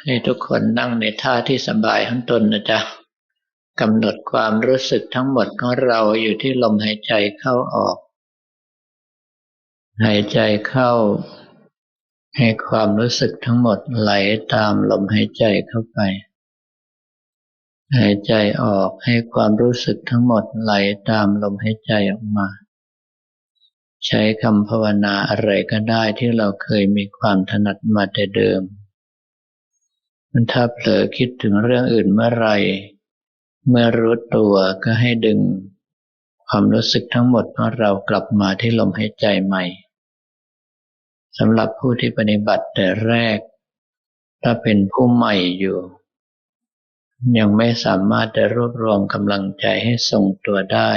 ໃຫ້ທຸກຄົນນັ່ງໃນທ່າທີ່ສະບາຍຂອງຕົນນະຈ໊ະ. ກຳນົດຄວາມຮູ້ສຶກທັງໝົດຂອງເຮົາຢູ່ທີ່ລົມຫາຍໃຈເຂົ້າອອກ. ຫາຍໃຈເຂົ້າ ໃຫ້ຄວາມຮູ້ສຶກທັງໝົດໄຫຼຕາມລົມຫາຍໃຈເຂົ້າໄປ. ຫາຍໃຈອອກ ໃຫ້ຄວາມຮູ້ສຶກທັງໝົດໄຫຼຕາມລົມຫາຍໃຈອອກມາ. ໃຊ້ຄຳພາວະນາອະໄລກໍໄດ້ທີ່ເຮົາເຄີຍມີຄວາມຖະໜັດມາແຕ່ເດີມ. ຖ້າເຜີຄິດເຖິງເລື່ອງອື່ນເມື່ອໄຣ, ເມື່ອຮູ້ຕົວກໍໃຫ້ດຶງຄວາມຮູ້ສຶກທັງໝົດຂອງເຮົາກັບມາທີ່ລົມຫາຍໃຈໃໝ່. ສຳລັບຜູ້ທີ່ປະຕິບັດແຕ່ແລກ, ຖ້າເປັນຜູ້ໃໝ່ຢູ່, ຍັງໄມ່ສາມາດຈະລວບລວມກຳລັງໃຈໃຫ້ຊົງຕົວໄດ້,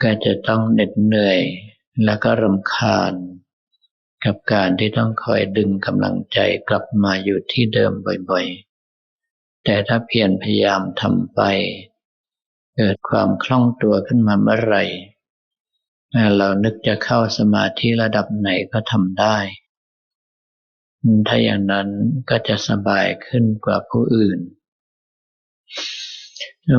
ກໍຈະຕ້ອງເໜັດເໜື່ອຍ ແລະ ກໍລຳຄານ ກັບການທີ່ຕ້ອງຄອຍດຶງກຳລັງໃຈກັບມາຢູ່ທີ່ເດີມບ່ອຍໆ. ແຕ່ຖ້າພຽນພະຍາຍາມທຳໄປ, ເກີດຄວາມຄ່ອງຕົວຂຶ້ນມາເມື່ອໄຣ, ເຮົານຶກຈະເຂົ້າສະມາທິລະດັບໃດກໍທຳໄດ້. ຖ້າຢ່າງນັ້ນກໍຈະສະບາຍຂຶ້ນກວ່າຜູ້ອື່ນ.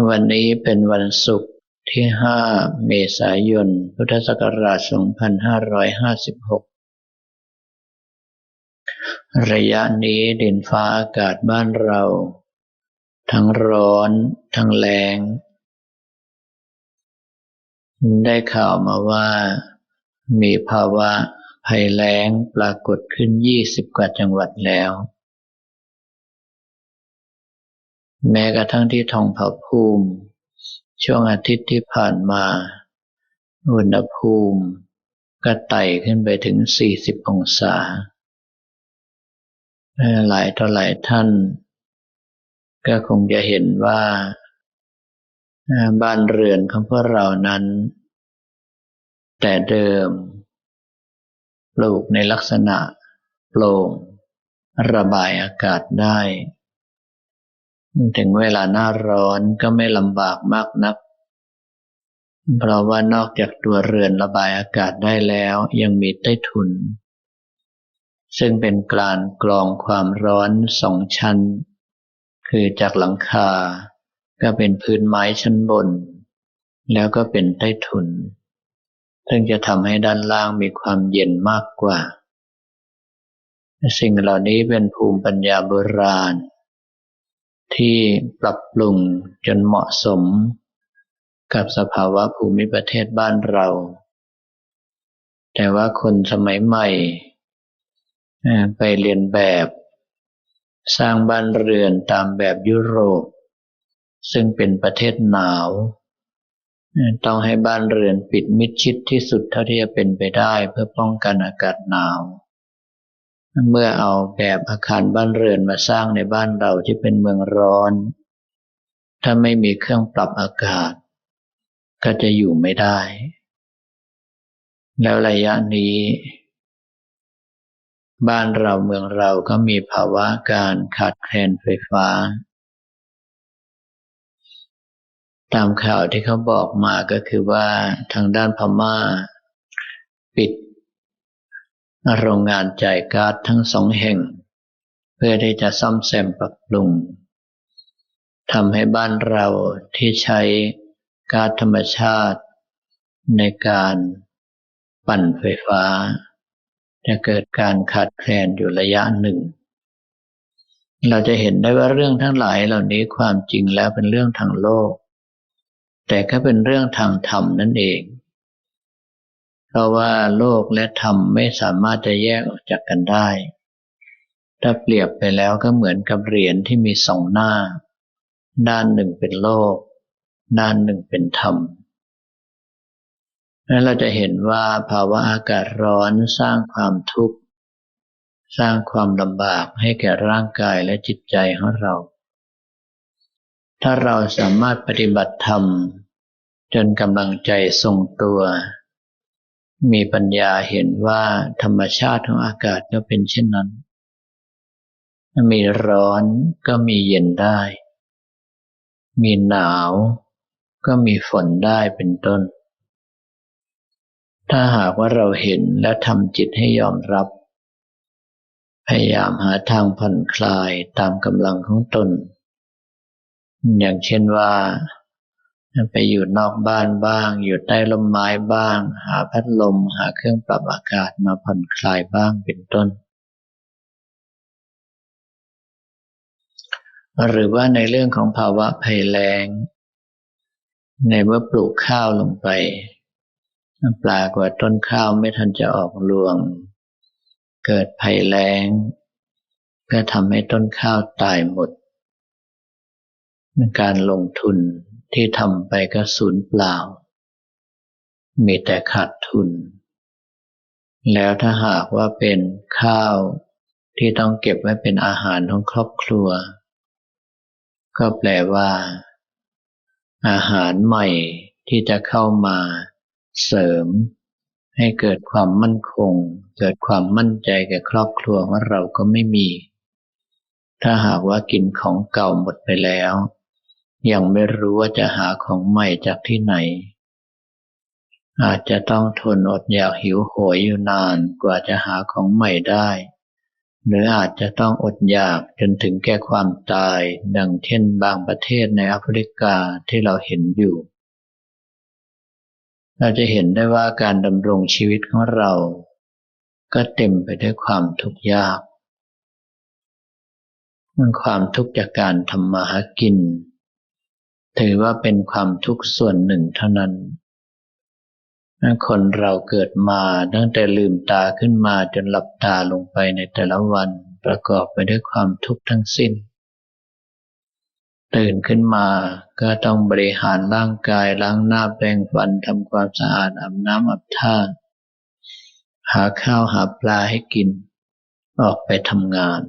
ວັນນີ້ເປັນວັນສຸກທີຫ້າ ເມສາຍົນ ພຸດທະສັກກະລາດສອງພັນຫ້າຮ້ອຍຫ້າສິບຫົກ. ໄລຍະນີ້ດິນຟ້າອາກາດບ້ານເຮົາ ທັງຮ້ອນ ທັງແລ້ງ. ໄດ້ຂ່າວມາວ່າມີພາວະໄພແລ້ງປາກົດຂຶ້ນ ຊາວກວ່າຈັງຫວັດແລ້ວ. ແມ້ກະທັ້ງທີ່ທອງຜາພູມ, ຊ່ວງອາທິດທີ່ຜ່ານມາ, ອຸນຫະພູມກໍໄຕ່ຂຶ້ນໄປເຖິງ ສີ່ສິບ ອົງສາ. ເອີ່ ຫຼາຍຕໍ່ຫຼາຍທ່ານກໍຄົງຈະເຫັນວ່າ ເອີ່ ບ້ານເຮືອນຂອງພວກເຮົານັ້ນ ແຕ່ເດີມປູກໃນລັກສະນະໂປ່ງ ລະບາຍອາກາດໄດ້. ເຖິງເວລາໜ້າຮ້ອນກໍໄມ່ລຳບາກມາກນັກ, ເພາະວ່ານອກຈາກຕົວເຮືອນລະບາຍອາກາດໄດ້ແລ້ວ, ຍັງມີໃຕ້ຖຸນ ເຊິ່ງເປັນການກອງຄວາມຮ້ອນສອງຊັ້ນ, ຄືຈາກຫຼັງຄາ, ກໍເປັນພື້ນໄມ້ຊັ້ນບົນ, ແລ້ວກໍເປັນໃຕ້ຖຸນ, ເຊິ່ງຈະທຳໃຫ້ດ້ານລ່າງມີຄວາມເຢັນມາກກວ່າ. ສິ່ງເຫຼົ່ານີ້ເປັນພູມປັນຍາໂບລານທີ່ປັບປຸງຈົນເໝາະສົມກັບສະພາວະພູມິປະເທດບ້ານເຮົາ. ແຕ່ວ່າຄົນສະໄໝໃໝ່ ເອີ່ ໄປລຽນແບບສ້າງບ້ານເຮືອນຕາມແບບຍຸໂຣບ, ເຊິ່ງເປັນປະເທດໜາວ, ເອີ່ ຕ້ອງໃຫ້ບ້ານເຮືອນປິດມິດຊິດທີ່ສຸດເທົ່າທີ່ຈະເປັນໄປໄດ້ ເພື່ອປ້ອງກັນອາກາດໜາວ. ເມື່ອເອົາແບບອາຄານບ້ານເຮືອນມາສ້າງໃນບ້ານເຮົາທີ່ເປັນເມືອງຮ້ອນ, ຖ້າໄມ່ມີເຄື່ອງປັບອາກາດ ກໍຈະຢູ່ໄມ່ໄດ້. ແລ້ວໄລຍະນີ້ ບ້ານເຮົາເມືອງເຮົາກໍມີພາວະການຂາດແຄລນໄຟຟ້າ. ຕາມຂ່າວທີ່ເຂົາບອກມາກໍຄືວ່າ ທາງດ້ານພະມ້າປິດໂຮງງານຈ່າຍກາດທັງສອງແຫ່ງ ເພື່ອທີ່ຈະສ້ອມແຊມປັບປຸງ, ທຳໃຫ້ບ້ານເຮົາທີ່ໃຊ້ກາດທຳມະຊາດໃນການປັ່ນໄຟຟ້າ ຈະເກີດການຂາດແຄລນຢູ່ໄລຍະໜຶ່ງ. ເຮົາຈະເຫັນໄດ້ວ່າເລື່ອງທັງຫຼາຍເຫຼົ່ານີ້ ຄວາມຈິງແລ້ວເປັນເລື່ອງທາງໂລກ, ແຕ່ກໍເປັນເລື່ອງທາງທຳນັ້ນເອງ. ເພາະວ່າໂລກແລະທຳໄມ່ສາມາດຈະແຍກອອກຈາກກັນໄດ້. ຖ້າປຽບໄປແລ້ວກໍເໝືອນກັບຫຼຽນທີ່ມີສອງໜ້າ, ດ້ານໜຶ່ງເປັນໂລກ, ດ້ານໜຶ່ງເປັນທຳ. ແລະ ເຮົາຈະເຫັນວ່າພາວະອາກາດຮ້ອນສ້າງຄວາມທຸກ, ສ້າງຄວາມລຳບາກໃຫ້ແກ່ຮ່າງກາຍ ແລະ ຈິດໃຈຂອງເຮົາ. ຖ້າເຮົາສາມາດປະຕິບັດທຳຈົນກຳລັງໃຈຊົງຕົວ, ມີປັນຍາເຫັນວ່າທຳມະຊາດຂອງອາກາດກໍເປັນເຊັ່ນນັ້ນ, ມີຮ້ອນກໍມີເຢັນໄດ້, ມີໜາວກໍມີຝົນໄດ້ເປັນຕົ້ນ. ຖ້າຫາກວ່າເຮົາເຫັນ ແລະ ທຳຈິດໃຫ້ຍອມຮັບ, ພະຍາຍາມຫາທາງຜ່ອນຄລາຍຕາມກຳລັງຂອງຕົນ ຢ່າງເຊັ່ນວ່າ ໄປຢູ່ນອກບ້ານບ້າງ, ຢູ່ໃຕ້ຮົ່ມໄມ້ບ້າງ, ຫາພັດລົມ, ຫາເຄື່ອງປັບອາກາດມາຜ່ອນຄລາຍບ້າງ ເປັນຕົ້ນ. ຫຼືວ່າໃນເລື່ອງຂອງພາວະໄພແລ້ງ, ໃນເມື່ອປູກຂ້າວລົງໄປ, ປາກວ່າຕົ້ນຂ້າວໄມ່ທັນຈະອອກລວງ, ເກີດໄພແລ້ງ, ກໍທຳໃຫ້ຕົ້ນຂ້າວຕາຍໝົດ. ການລົງທຶນທີ່ທຳໄປກໍສູນເປົ່າ, ມີແຕ່ຂາດທຶນ. ແລ້ວຖ້າຫາກວ່າເປັນຂ້າວທີ່ຕ້ອງເກັບໄວ້ເປັນອາຫານຂອງຄອບຄົວ, ກໍແປວ່າ ອາຫານໃໝ່ທີ່ຈະເຂົ້າມາເສີມໃຫ້ເກີດຄວາມໝັ້ນຄົງ, ເກີດຄວາມໝັ້ນໃຈແກ່ຄອບຄົວຂອງເຮົາກໍໄມ່ມີ. ຖ້າຫາກວ່າກິນຂອງເກົ່າໝົດໄປແລ້ວ, ຍັງໄມ່ຮູ້ວ່າຈະຫາຂອງໃໝ່ຈາກທີ່ໃນ. ອາດຈະຕ້ອງທົນອົດຢາກຫິວໂຫຍຢູ່ນານກວ່າຈະຫາຂອງໃໝ່ໄດ້, ຫຼືອາດຈະຕ້ອງອົດຢາກຈົນເຖິງແກ່ຄວາມຕາຍ, ດັ່ງເຊັ່ນບາງປະເທດໃນອາຟຣິກາທີ່ເຮົາເຫັນຢູ່. ເຮົາຈະເຫັນໄດ້ວ່າການດຳລົງຊີວິດຂອງເຮົາກໍເຕັມໄປດ້ວຍຄວາມທຸກຍາກ. ຄວາມທຸກຈາກການທຳມາຫາກິນ ຖືວ່າເປັນຄວາມທຸກສ່ວນໜຶ່ງເທົ່ານັ້ນ. ຄົນເຮົາເກີດມາຕັ້ງແຕ່ລືມຕາຂຶ້ນມາຈົນຫຼັບຕາລົງໄປໃນແຕ່ລະວັນ ປະກອບໄປດ້ວຍຄວາມທຸກທັງສິ້ນ. ຕື່ນຂຶ້ນມາກໍຕ້ອງບໍລິຫານຮ່າງກາຍ, ລ້າງໜ້າ, ແປງຟັນ, ທຳຄວາມສະອາດ, ອາບນ້ຳອາບທ່າ, ຫາຂ້າວຫາປາໃຫ້ກິນ, ອອກໄປທຳງານ,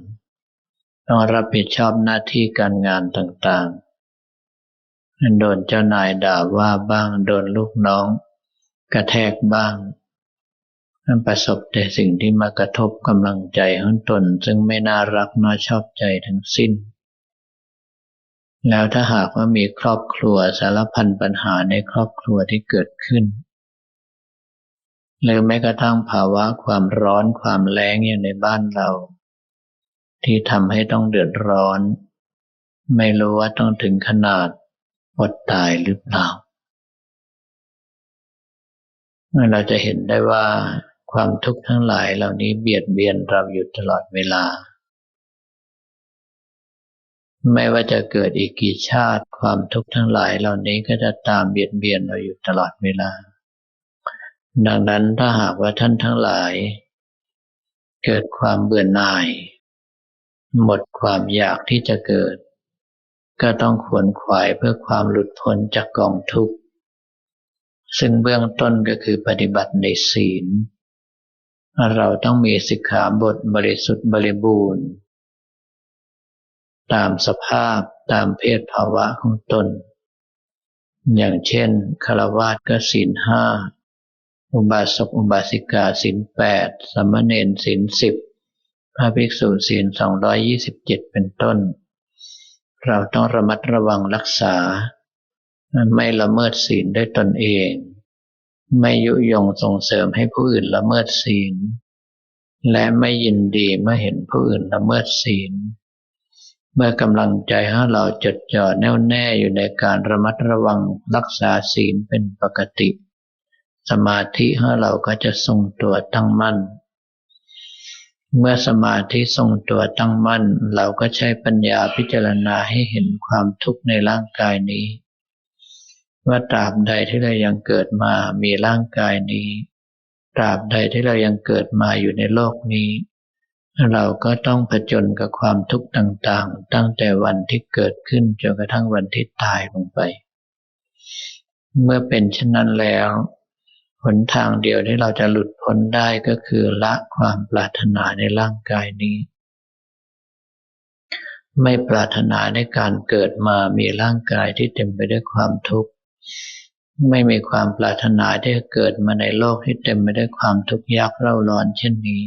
ຕ້ອງຮັບຜິດຊອບໜ້າທີ່ການງານຕ່າງໆ, ໂດນເຈົ້ານາຍດ່າວ່າບ້າງ, ໂດນລູກນ້ອງກະແທກບ້າງ, ປະສົບແຕ່ສິ່ງທີ່ມາກະທົບກຳລັງໃຈຂອງຕົນ ເຊິ່ງໄມ່ໜ້າຮັກໜ້າຊອບໃຈທັງສິ້ນ. ແລ້ວຖ້າຫາກວ່າມີຄອບຄົວ, ສາລະພັນບັນຫາໃນຄອບຄົວທີ່ເກີດຂຶ້ນ, ຫຼືແມ້ກະທັ້ງພາວະຄວາມຮ້ອນຄວາມແລ້ງຢູ່ໃນບ້ານເຮົາ ທີ່ທຳໃຫ້ຕ້ອງເດືອດຮ້ອນ, ໄມ່ຮູ້ວ່າຕ້ອງເຖິງຂະໜາດອົດຕາຍຫຼືເປົ່າ. ເຮົາຈະເຫັນໄດ້ວ່າຄວາມທຸກທັງຫຼາຍເຫຼົ່ານີ້ບຽດບຽນເຮົາຢູ່ຕະຫຼອດເວລາ. ໄມ່ວ່າຈະເກີດອີກກີ່ຊາດ, ຄວາມທຸກທັງຫຼາຍເຫຼົ່ານີ້ກໍຈະຕາມບຽດບຽນເຮົາຢູ່ຕະຫຼອດເວລາ. ດັ່ງນັ້ນ, ຖ້າຫາກວ່າທ່ານທັງຫຼາຍເກີດຄວາມເບື່ອໜ່າຍ, ໝົດຄວາມຢາກທີ່ຈະເກີດ, ກໍຕ້ອງຂວນຂວາຍເພື່ອຄວາມຫຼຸດພົ້ນຈາກກອງທຸກ, ເຊິ່ງເບື້ອງຕົ້ນກໍຄືປະຕິບັດໃນສີນ. ເຮົາຕ້ອງມີສິກຂາບົດບໍລິສຸດບໍລິບູນ ຕາມສະພາບ, ຕາມເພດພາວະຂອງຕົນ. ຢ່າງເຊັ່ນ, ຄາລະວາດກໍສີນຫ້າ, ອຸບາສົກອຸບາສິກາສີນແປດ, ສາມະເນນສີນສິບ, ພະພິກສຸສີນສອງຮ້ອຍຊາວເຈັດ ເປັນຕົ້ນ. ເຮົາຕ້ອງລະມັດລະວັງຮັກສາ, ໄມ່ລະເມີດສີນດ້ວຍຕົນເອງ, ໄມ່ຍຸຍົງສົ່ງເສີມໃຫ້ຜູ້ອື່ນລະເມີດສີນ ແລະ ໄມ່ຍິນດີເມື່ອເຫັນຜູ້ອື່ນລະເມີດສີນ. ເມື່ອກຳລັງໃຈຂອງເຮົາຈົດຈ່ອແນ່ວແນ່ຢູ່ໃນການລະມັດລະວັງຮັກສາສີນເປັນປົກກະຕິ, ສະມາທິຂອງເຮົາກໍຈະຊົງຕົວຕັ້ງໝັ້ນ. ເມື່ອສະມາທິຊົງຕົວຕັ້ງໝັ້ນ, ເຮົາກໍໃຊ້ປັນຍາພິຈາລະນາໃຫ້ເຫັນຄວາມທຸກໃນຮ່າງກາຍນີ້ ວ່າຕາບໃດທີ່ເຮົາຍັງເກີດມາມີຮ່າງກາຍນີ້, ຕາບໃດທີ່ເຮົາຍັງເກີດມາຢູ່ໃນໂລກນີ້, ເຮົາກໍຕ້ອງຜະຈົນກັບຄວາມທຸກຕ່າງໆ, ຕັ້ງແຕ່ວັນທີ່ເກີດຂຶ້ນຈົນກະທັ່ງວັນທີ່ຕາຍລົງໄປ. ເມື່ອເປັນເຊັ່ນນັ້ນແລ້ວ, ຫົນທາງດຽວທີ່ເຮົາຈະຫຼຸດພົ້ນໄດ້ກໍຄືລະຄວາມປາດຖະໜາໃນຮ່າງກາຍນີ້. ໄມ່ປາດຖະໜາໃນການເກີດມາມີຮ່າງກາຍທີ່ເຕັມໄປດ້ວຍຄວາມທຸກ, ໄມ່ມີຄວາມປາດຖະໜາທີ່ຈະເກີດມາໃນໂລກທີ່ເຕັມໄປດ້ວຍຄວາມທຸກຍາກເຫຼົ່າຮ້ອນເຊັ່ນນີ້.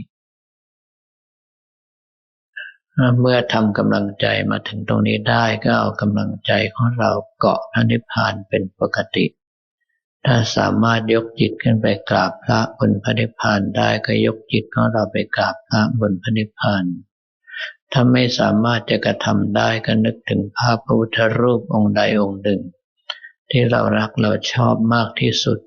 ເມື່ອທຳກຳລັງໃຈມາເຖິງຕົງນີ້ໄດ້, ກໍເອົາກຳລັງໃຈຂອງເຮົາເກາະພະນິບພານເປັນປົກກະຕິ. ถ้าสามารถยกจิตขึ้นไปกราบพระบนพระนิพพานได้ ก็ยกจิตของเราไปกราบพระบนพระนิพพาน ถ้าไม่สามารถจะกระทำได้ ก็นึกถึงภาพพระพุทธรูปองค์ใดองค์หนึ่ง ที่เรารักเราชอบมากที่สุด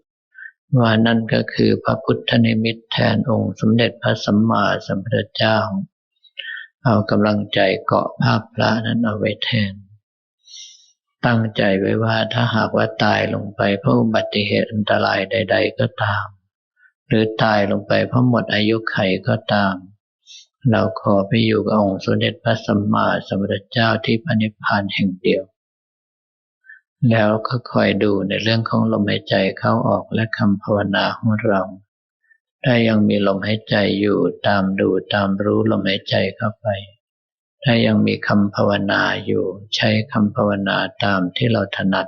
ว่านั่นก็คือพระพุทธนิมิตแทนองค์สมเด็จพระสัมมาสัมพุทธเจ้า เอากำลังใจเกาะภาพพระนั้นเอาไว้แทน ตั้งใจไว้ว่าถ้าหากว่าตายลงไปเพราะอุบัติเหตุอันตรายใดๆ ก็ตาม หรือตายลงไปเพราะหมดอายุขัยก็ตาม เราขอไปอยู่กับองค์สมเด็จพระสัมมาสัมพุทธเจ้าที่พระนิพพานแห่งเดียว แล้วก็คอยดูในเรื่องของลมหายใจเข้าออกและคำภาวนาของเรา ถ้ายังมีลมหายใจอยู่ ตามดูตามรู้ลมหายใจเข้าไป ถ้ายังมีคำภาวนาอยู่ ใช้คำภาวนาตามที่เราถนัด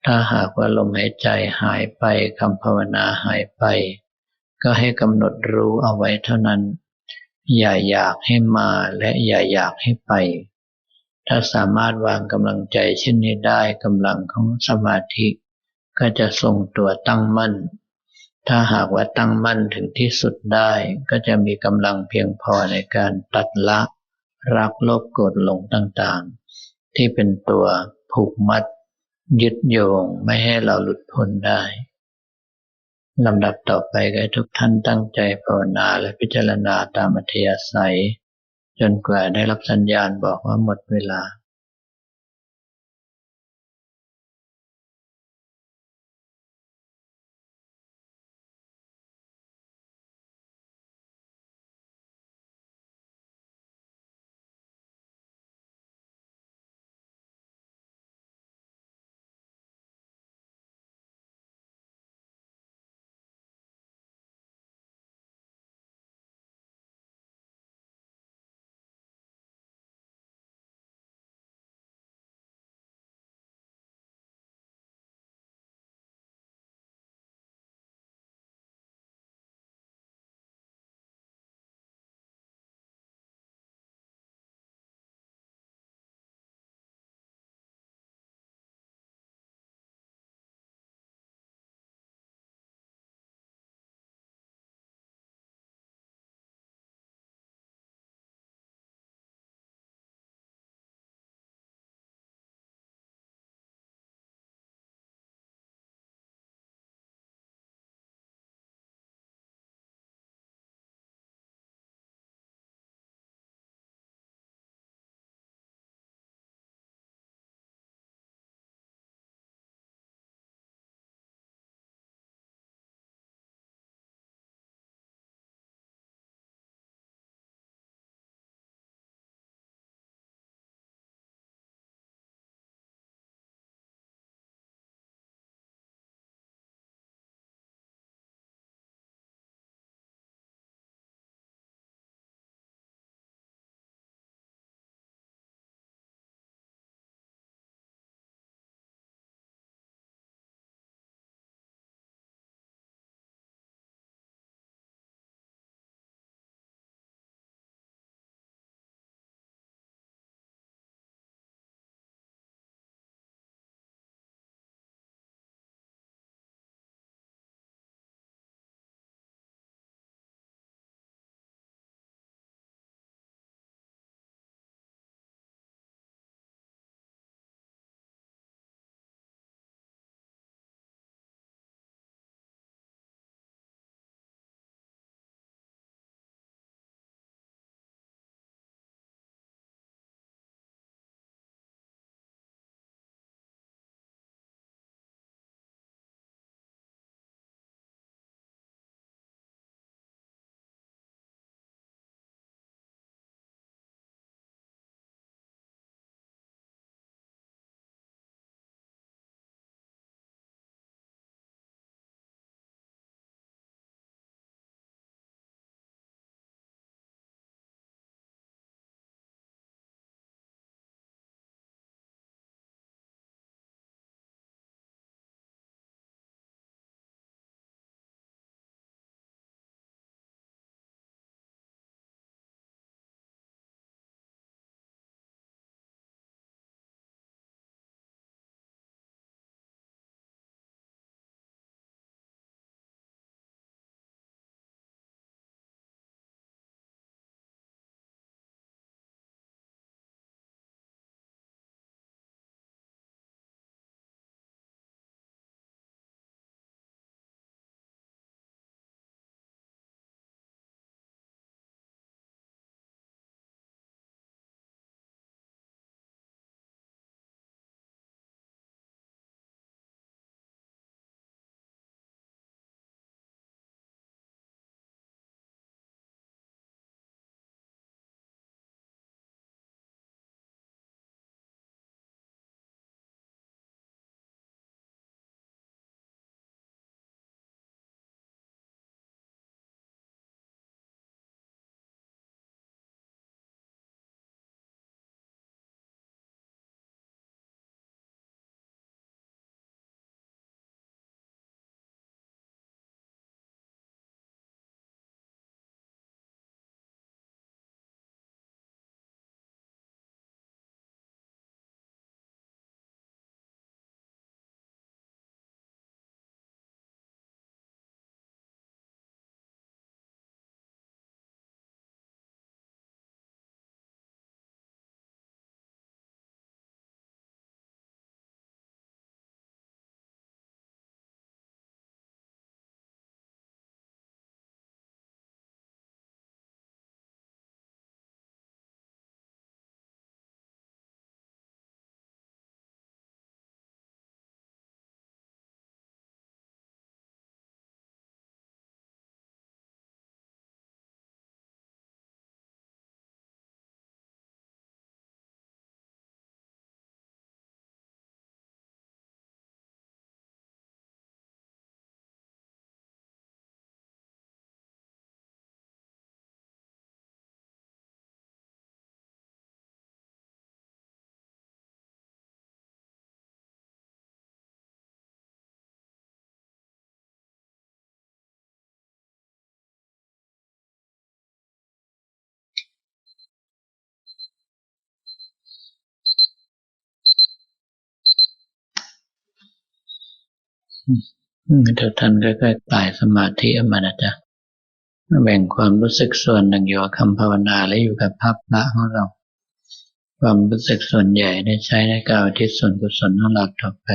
ถ้าหากว่าลมหายใจหายไป คำภาวนาหายไป ก็ให้กำหนดรู้เอาไว้เท่านั้น อย่าอยากให้มาและอย่าอยากให้ไป ถ้าสามารถวางกำลังใจเช่นนี้ได้ กำลังของสมาธิก็จะทรงตัวตั้งมั่น ถ้าหากว่าตั้งมั่นถึงที่สุดได้ ก็จะมีกำลังเพียงพอในการตัดละราคะโลภโกรธหลงต่างๆ ที่เป็นตัวผูกมัดยึดโยงไม่ให้เราหลุดพ้นได้ ลำดับต่อไปก็ให้ทุกท่านตั้งใจภาวนาและพิจารณาตามอัธยาศัย จนกว่าได้รับสัญญาณบอกว่าหมดเวลา อืม ทุกท่านค่อยๆไต่สมาธิออกมานะจ๊ะ แบ่งความรู้สึกส่วนหนึ่งอยู่กับคำภาวนาและอยู่กับภาพพระของเรา ความรู้สึกส่วนใหญ่ได้ใช้ในการอุทิศส่วนกุศลของเราต่อไป